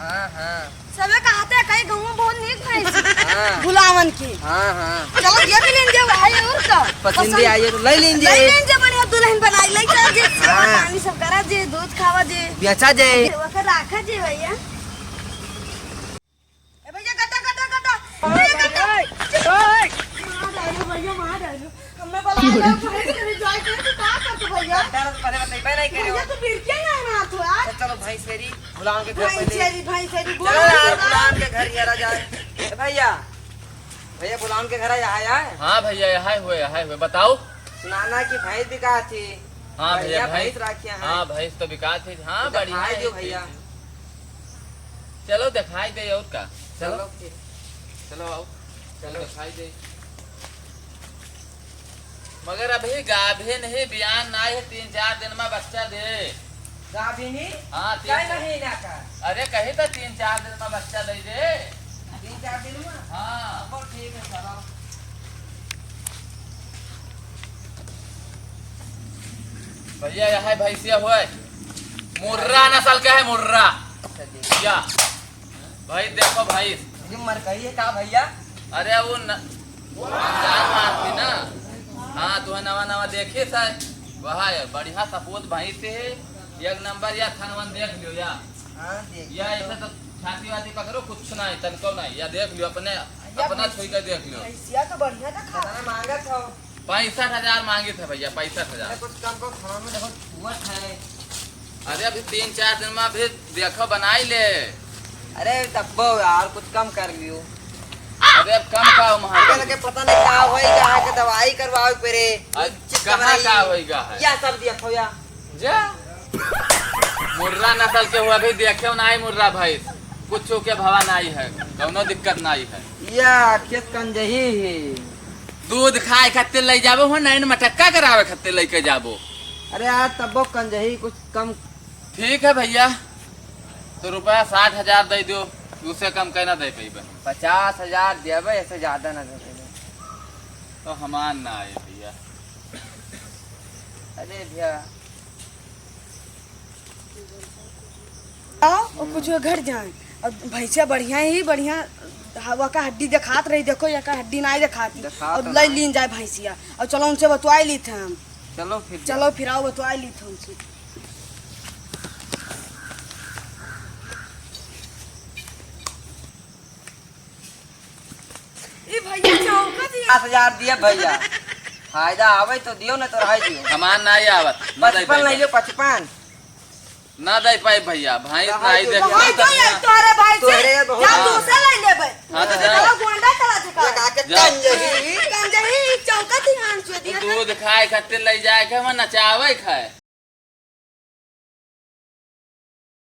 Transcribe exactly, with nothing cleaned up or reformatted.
हाँ, हाँ। सबे कहते हैं, कहीं गाँव में बहुत नीक भैंस है। हाँ। भुलावन की। हाँ, हाँ। चलो, ये भी लेन जाओ, भाई, और का? पसंद पसंद। आई है तो ले लेन ले जाओ। लेन जाओ, बढ़िया दुल्हन बनाई, ले चल जे, सेवा हाँ। पानी सब करा जे, दूध खावा जे। बेचा जे। ओकर राखा जे भैया। ए भैया, गड्ढा, गड्ढा, गड्ढा। ए, गड्ढा। मार डालो भैया, मार डालो। हमें बोला है, भैंस के लिए जाए के, तू का करत भैया? डर तो पहले बताइबे नहीं करे हो। भैया, तू बिरकिया नहीं मारत हो यार। अच्छा, चलो, भैंस तेरी, भुलावन के घर भैंस पहले। तेरी, भैंस तेरी, चलो यार, बोल। भुलावन के घर यार आ जाए। ए भैया, भैया, भुलावन के घर आया है यार? हाँ भैया, यहाँ हुए, यहाँ हुए, बताओ। सुनाना कि भैंस बिका थी। हाँ भैया, बढ़िया भैंस। भैंस रखिया है। हाँ, भैंस तो बिका थी। हाँ, तो बढ़िया दिखाई है, दो ठीक भैया। है। चलो, दिखाई दे और का। चलो। चलो फिर। चलो, आओ। चलो। दिखाई दे। मगर अभी गाभिन ही, बियान नाई है, तीन चार दिन में बच्चा दे। गाभिन ही? हाँ, तीन कै चार महीना का? अरे, कही तो तीन चार दिन में बच्चा दे दे। तीन चार दिन में? हाँ। अब ठीक है, चलो। भैया, यह है भैंसिया हुआ है, मुर्रा नस्ल का है, मुर्रा। अच्छा, देखिए। या। भाई देखो भाई। ये मरकई है का भैया? अरे वो न-, वो जान मारती ना। हाँ, तू है नवा नवा देखी सर। वहा है, बढ़िया सपूत भैंस है, एक नंबर। या थनवन देख लियो या। हाँ, देखिए या तो। ऐसे तो छाती वाती पकड़ो, कुछ नहीं, तनको नहीं। या देख लियो अपने, या अपना भैंस-, छुई के देख लियो। भैंसिया तो बढ़िया था खा। कितना मांगत हो? पैंसठ हजार मांगित है भैया, पैंसठ हजार। अरे कुछ कम करो, खाना में देखो, हुआ है। अरे अभी तीन चार दिन में अभी देखो बनाई ले। अरे तब्बो यार कुछ कम कर लियो। अरे अब कम का हो महाराज? लगे लगे पता नहीं का होई गा है कि दवाई करवावे के पड़े। आज चित्त कहाँ बनाई। का होई गा है? या सब देखो या। जा। मुर्रा नस्ल के हुआ भी देखे ना आई मुर्रा भैंस। कुछ के भवा नहीं है, कौनो दिक्कत नहीं है। या खेत कंजही है। दूध खाए खातिर ले जाबो हो, नहीं मटक्का करावे खातिर लेके जाबो। अरे यार, तब्बो कंजही कुछ कम। ठीक है भैया, तो रुपया साठ हजार दे दो, उससे कम कहना दे पैबे। पचास हजार देबे, ऐसे ज्यादा ना दे पैबे। तो हमार ना आए भैया। अरे भैया। आओ, और कुछ घर जाए। और भैंसिया बढ़िया ही, बढ़िया हवा का हड्डी देखात रही, देखो, या का हड्डी नाई देखात ही। देखात और है ले ना। लीन जाए भैंसिया। और चलो, उनसे बतवाई ली थे हम। चलो फिर चलो, जाओ। फिर आओ, बतवाई ली थे उनसे। ई भैया चौका दिया। पचास हजार दिए भैया, फायदा आवे तो दियो, ना तो रह दियो। हमार नाई आवत, ना दे पचपन पाई ले भैया। लियो, पचपन। ना दे पाई भैया, भाई रह नाई दियो। देख भाई तो ये तोहरे भाई से तोहरे बहुत जा हाँ। दूसरा ले लेबे। हाँ, तो जा। चलो गोंडा चला चुका। लगा के जा। कंजही। कंजही चौका ध्यान से दिया। दूध खाए खातिर ले जाए के, हम नचावे खाए।